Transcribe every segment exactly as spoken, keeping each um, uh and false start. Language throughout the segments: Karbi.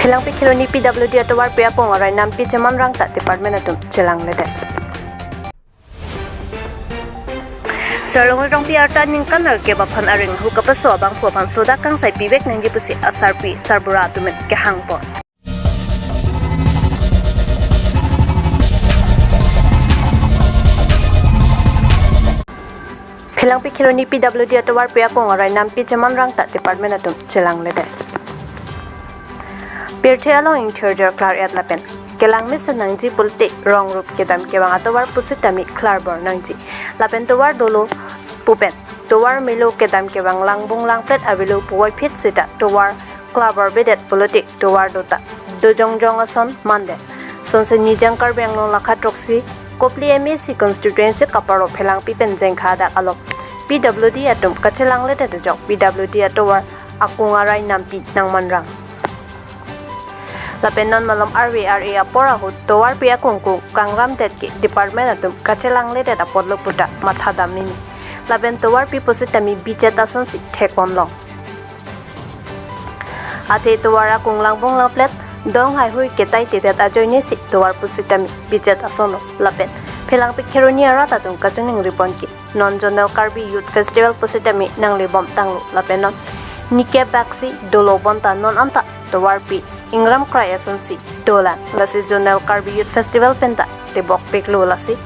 Phelangpi Kheroni P W D atovarpi akung arai nampi chemanrang ta department atum chelangledet. Sir Longri Rongpi arta ningkan nerkep aphan areng ahu kapaso abangphu aphan sodak kangsai pivek nangji pusi asarpi sarbura atum pen kehangpon. Phelangpi Kheroni P W D atovarpi akung arai nampi chemanrang ta department atum chelangledet. Pirthe along ingthirjor klar-et lapen kelang mesen nangji pulote rong rup kedam kevang atovar pusitame klarbor nangji. Lapen tovar dolo pu pen tovar melo kedam kevang langbung langplet avelo puvoiphit seta tovar klarbor bedet pulote tovar do ta dojongjong ason mandet. Sonse Nijang Karbi Anglong lakha throksi Kopili M A C constituency kaparo Phelangpi pen Jengkha adak along P W D atum kachelangledet ajok P W D atovar akung arai nampi nangmanrang. Lapen non malom arve ar-e apor ahut tovarpi akung kung kangramdet ke department atum kachelangledet apotlo puta mathadam mimi. Lapen tovarpi pusitame bichet asonsi thekponlong. Athe tovar akung langbung langplet dong haihui ketai tetet ajoinesi tovar pusitame bichet asonlo lapen Phelangpi Kheroni arat atum kachiningri pon ke non Zonal Karbi Youth Festival pusitame nanglebom tanglo lapen non nikep baksi dolo bonta non anta tovarpi ingram krai asonsi dolang, lasi Zonal Karbi Youth Festival penta tebokpiklo, lasi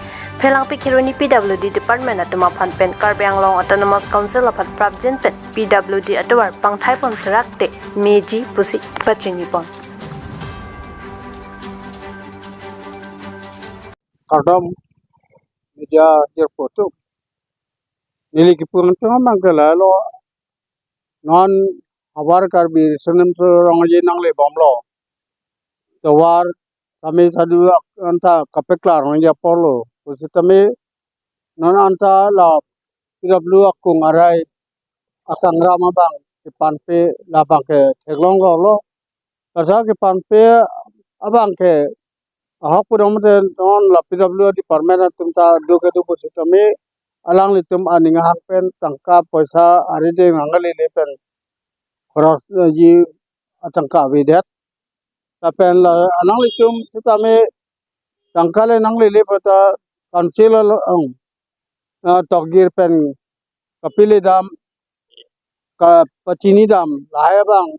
Phelangpi Kheroni P W D department atum aphan pen Karbi Anglong Autonomous Council aphan prapjin pen P W D atovar pangthai pon serak te meji pusi pachini pon. Kardom media jirpo atum. Neli kipu angtung amang ke lahelo, non havar Karbi Riso Nimso Rong-aje nanglebomlo. Tovar tame sadu ak-, anta kapeklar nangji aporlo pusitame non anta la P W akung arai akangram abang kepanpe labang ke theklonglo. Kasa kepanpe abang ke ahok pudam te non la P W department atum ta do kedo pusitame alanglitum aning ahang pen tangka poisa arideng angalele pen khoros, eh, ji atangka avedet. Lapen la alanglitum sitame tangka le nanglele puta council along, ah, tokgir pen kapili dam, kapachini dam lahai abang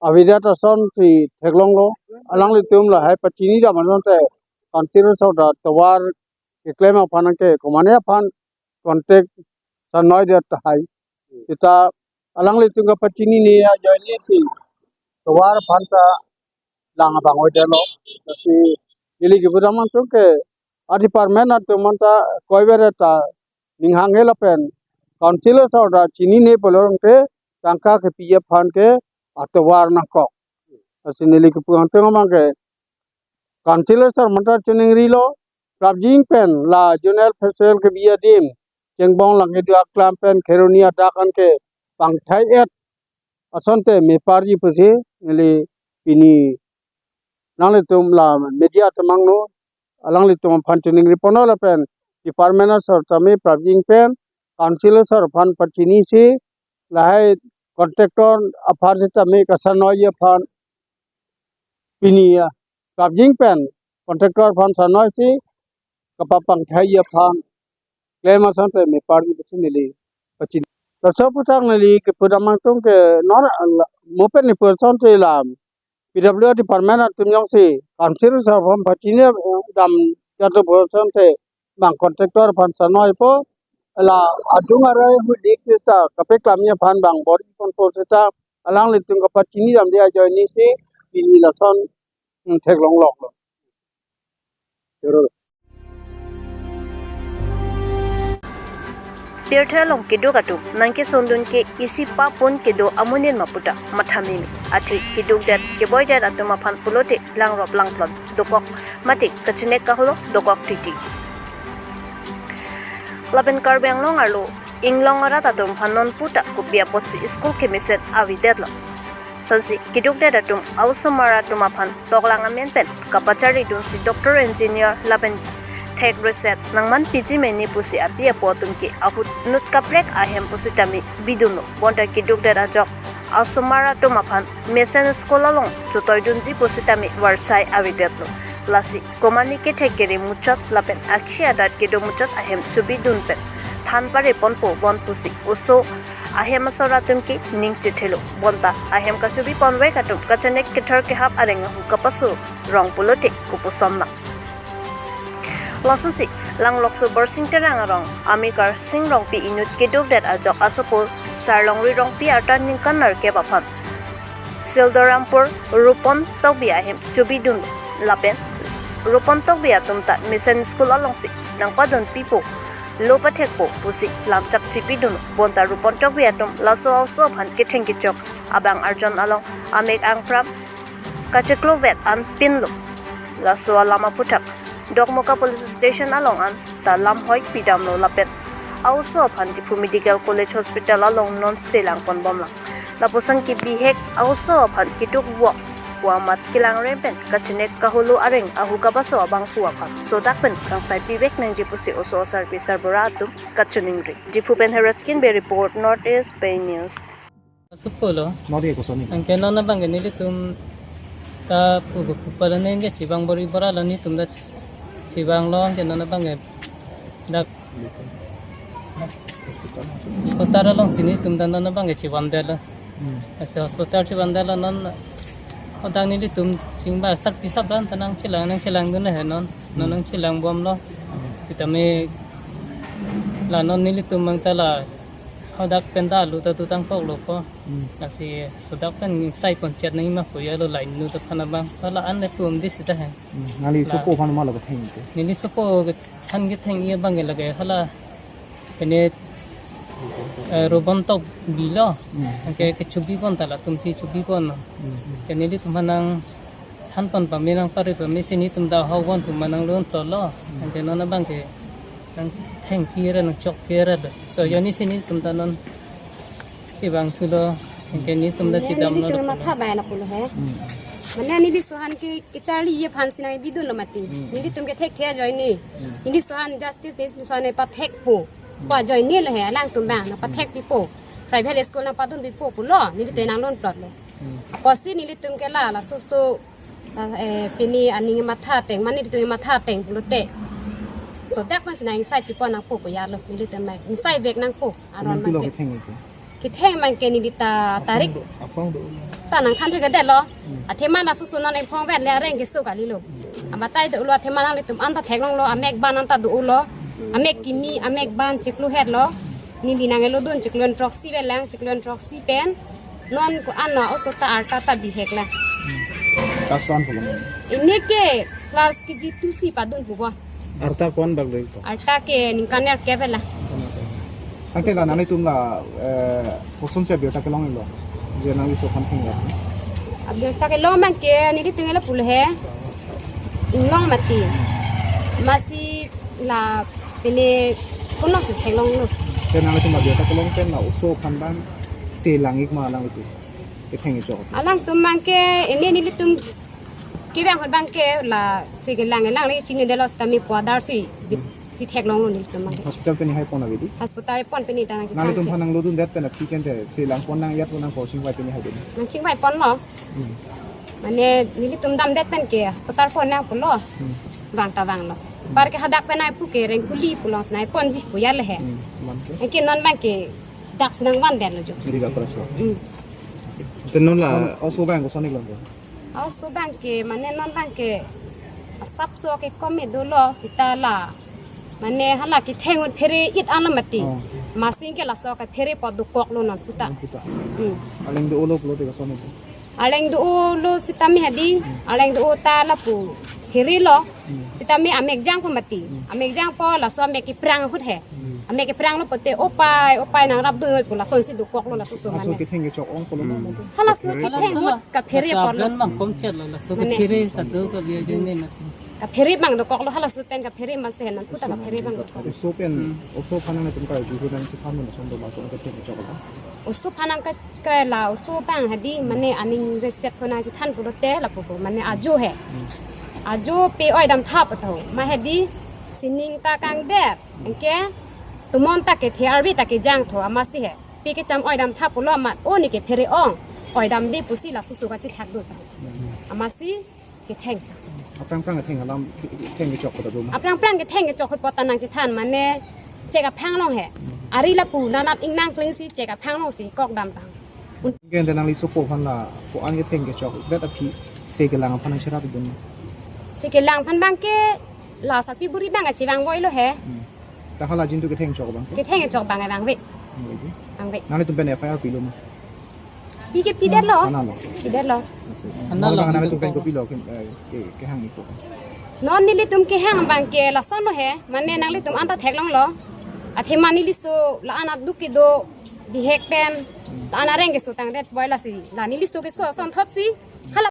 avedet asonsi theklonglo. Alanglitum lahai pachini dam asonte council asor ta tovar keklem aphan ke komane aphan contact sanoi det tahai. Seta alanglitum kapachinine ajoinesi tovar aphan ta lang abang oidetlo. Lasi neli kipu angtung ke a department atum anta koiver ta ning hanghe lapen council asor ta chinine pulo tangte tangka kepi aphan ke atovar nangkok. Lasi neli kipu angtung amang ke council asor aphan ta chiningrilo, prapjin pen la Zonal Festival kebi adim chengbong lang kedo aklam pen Kheroni adak an ke pangthai-et asonte meparji pusi neli pini nanglitum la media atum angno alanglitum aphan chiningri ponlo lapen department asor tame prapjin pen council asor aphan pachinisi lahai contractor aphan sitame kasanoiji aphan pini, ah, prapjin pen contractor aphan sanoisi kapapangthaiji aphan klem asonte meparji pusi neli pachini. Laso aputhak neli kipu angtung ke non, ah, mo pen neli pu asonte lam P W department atum jongsi council asor aphan pachini, eh, dam jatu pu asonte bang contractor aphan sanoipo, la adung arai hudik ta kapeklamji aphan bang bor-i ponpo seta alanglitum kapachini damde ajoinesi pini lason, mm, theklongloklo. Pirthe along keduk atum nangkesondun ke isi pa pon kedo amonit ma puta matha mimi. Athe kedukdet keboidet atum aphan pulote langrop langplot dokok mate kachinek kaholo dokok titi. Lapen Karbi Anglong arlo inglong arat atum aphan non puta kopi apotsi school kemesen avedetlo. Sonsi kedukdet atum a-osomar atum aphan toklang amen pen kapachari dunsi doctor, engineer lapen thek reset nangmanpiji mene pusi api apo atum ke ahut nut kaprek ahem pusitame bidunlo. Bonta kedukdet ajok asomar atum aphan mesen school along chetoidunji pusitame varsai avedetlo. Lasi komane kethek kere muchot lapen akhi adat kedo muchot ahem chobidun pen than pareponpo bon pusi oso ahem asor atum ke ning chethelo. Bonta ahem kachobi ponvek atum kachenek kethor kehap areng ahu kapaso rong pulote kopuson nang. Lasonsi Langlokso Borsing Terang arong Amikar Sing Rongpi inut kedovdet ajok asopo Sarlongri Rongpi arta ningkan nerkep aphan Sildorampur Rupon Tokbi ahem chobidun lapen Rupon Tokbi atum ta mesen school alongsi nangpadun pipo lo pathekpo pusi lamchak chipidun. Bonta Rupon Tokbi atum laso aoso aphan ketheng kechok abang arjon along amek angpram kachiklo vet an pinlo. Laso alam aphuthak Dokmoka Police Station along an ta lamhoi pidamlo lapen aoso aphan Diphu Medical College Hospital along non selang ponbomlang. Lapuson ke bihek aoso aphan ketuk wok pu amat kelang rem pen kachenek kaholo areng ahu kapaso abangphu aphan sodak pen kangsai pivek nangji pusi oso asarpi sarbura atum kachiningri. Diphu pen Hereskin Bey report, North East Pei News. Supo lo. Nori ko soni. Anke non abang ke nelitum ta pu pu pala neng ke chibang bor-i bor-a lo, netum ta chibang lo, anke non abang ke dak hospital alongsi netum ta non abang ke chibang det lo. Hmm. Lasi hospital chibang det lo non, hadak nelitum chingba asarpi asap ran ta nangchelang nangchelangdun he non. Non nangchelangbomlo. Hmm. Sitame la non nelitum abang ta la hadak pen ta alu ta dutang koklo ko. Hmm. Lasi sodak pen sai pon chet nangji ma puya lo, la inut aphan abang. Hala an le tum di sita he. Hmm. Nangli la sopo aphan ma lo ketheng ke? Neli sopo ke than ketheng-i abang ke lake hala pene, eh, Rupon Tokbi lo. Hmm. Anke kechobipon ta latumsi chobipon. Hmm. Ke nelitum aphan nangthan pon pame nangpare pamesi netum ta ahok bon pu ma nanglun tolo. Hmm. Anke non abang ke nangthengpi ra nangchokpi ra do. So, hmm, jonni si netum ta non chibang thulo, anke netum ta, mane chidam nelitum lo matha bai na pulo he. Hmm. Mane neli laso aphan ke kecharli ye aphansi nangpidunlo mati. Hmm. Nelitum ke thekthe ajoine. Hmm. Neli laso aphan justice, neli laso aphan pathekpo. Hmm. Pu ajoine lo he, alangtum abang nangpathek pipo. Private school nangpadun pipo pulo, nelitum nanglun plotlo. Hmm. Apotsi nelitum ke la, laso so, la, eh, pini aning matha ateng, mane nelitum matha ateng pulote sodak aphansi nang-ingsai pipo nangpo puya lo, nelitum nang-ingsai vek nangpo, aron nangpi lo nangpi. Ketheng ke? Ketheng abang ke neli ta tarik. Aphrang do, aphrang do. Ta nangthan thekthedetlo. Hmm. Athema laso so non ephong vet le areng keso kalilo. Hmm. Abatai dolo athema nanglitum anta theklonglo, amek ban anta dolo. Hmm. Amek kimi, amek ban chiklo het lo. Neli nang-elodun chiklo throksi velang, chiklo throksi pen. Non ko-an lo oso ta arta ta bihek la. Hmm. Class one pulo non? Ini ke class K G two si padun pupo. Arta ko-an bak lo ito? Arta ke ningkan nerkep la. Anke la nanglitum la, eh, kosonsi abirta kelonglo? Je nangli laso aphan thenglo. Abirta kelong abang ke nelitum la pulo he. Inglong mati. Amatsi la pene kono si theklonglo. Ke nanglitum abirta kelong pen la oso aphan abang selang-ik ma alanglitum? Ketheng kechok. Alangtum abang ke ini nelitum kevang ahut abang ke la si kelang-elang le chinidetlo sitame pu adar si bit si theklonglo nelitum abang ke. Hospital pen hai pon ave di? Hospital pon pen ita nang nanglitum aphan nanglodundet pen aphi kente selang pon nang yat pon nang ko chingvai pen hai di? Nangchingvai ponlo. Hmm. Mane nelitum damdet pen ke hospital pon nang pulo. Hmm. Vang ta vanglo. Hmm. Par ke hadak pen ai pu ke Rengkuli pu alongsi nangponji puya le he. Hmm. Aman ke? Anke non abang ke dak si nangvandetlo jo. Riga Cross lo. Hmm. Te non la oso abang koson-ik lo? Oso abang ke, mane non abang ke asapso ke kome dolo seta la. Mane hala ketheng ahut phere-it anlo mati. Oh. Amatsi ke laso ke phere apot dokoklo non puta. Non puta. Hmm. Arleng do-olo pulote koson-ik? Arleng do-olo sitame hadi, hmm, arleng do-o ta lapu pherelo. Hmm. Sitame amek jangpo mati. Hmm. Amek jangpo laso amek keprang ahut he. Hmm. Amek kepranglo pote opai, opai nangrapdun pu lasonsi dokoklo laso so. Laso mane ketheng kechok ong pulo. Hmm. Halaso ketheng ahut kaphere apotlo. Laso abang abang komchet lo, laso mane kaphere kado kabi ajoine amatsi. Kaphere abang dokoklo, halaso pen kaphere amatsi he non puta kaphere abang dokok. Oso pen, hmm, oso aphan nangtum karju nangchethan non ason do ma ason ketheng kechok lo? Oso aphan nang ke, ke la oso abang hadi mane aning reset ko nangchethan pulote lapu ko mane ajo he. Hmm. Ajo pe-oi damtha patho. Ma hadi sining ta kangdet. Anke tomon ta kethe arve ta kejangtho amatsi he. Ke cham oidam tha pulo amat o ne ke phere ong. Oidamde pusi laso su kachethak do ta. Amatsi ketheng. Aphrang phrang ketheng alam, ketheng kechok ko ta do ma? Aphrang phrang ketheng kechok hut potan nangchethan mane chek aphang along he. Ari lapu nanat ingnang klingsi chek aphang alongsi kok dam ta. Ke ante nangli sopo aphan la ko-an ketheng kechokdet aphi se kelang aphan nangcherap dun? Se kelang aphan abang ke la sarpi buri abang kachevang voilo he. Hmm. Ta hala jin tu ketheng chok abang ke? Ketheng chok abang vangve. Vangve. Vangve. Nanglitum pen F I R pilo ma? Pi ke pidetlo. Analo. Pidetlo. Analo. Analo nanglitum pen kopilo ke, eh, ke, kehang iko? Non nelitum kehang abang ke lason lo he, mane nanglitum anta theklonglo. Athema neliso la-an aduk kedo bihek pen, la-an areng keso tangdet boy lasi. La neliso keso asonthotsi. Hala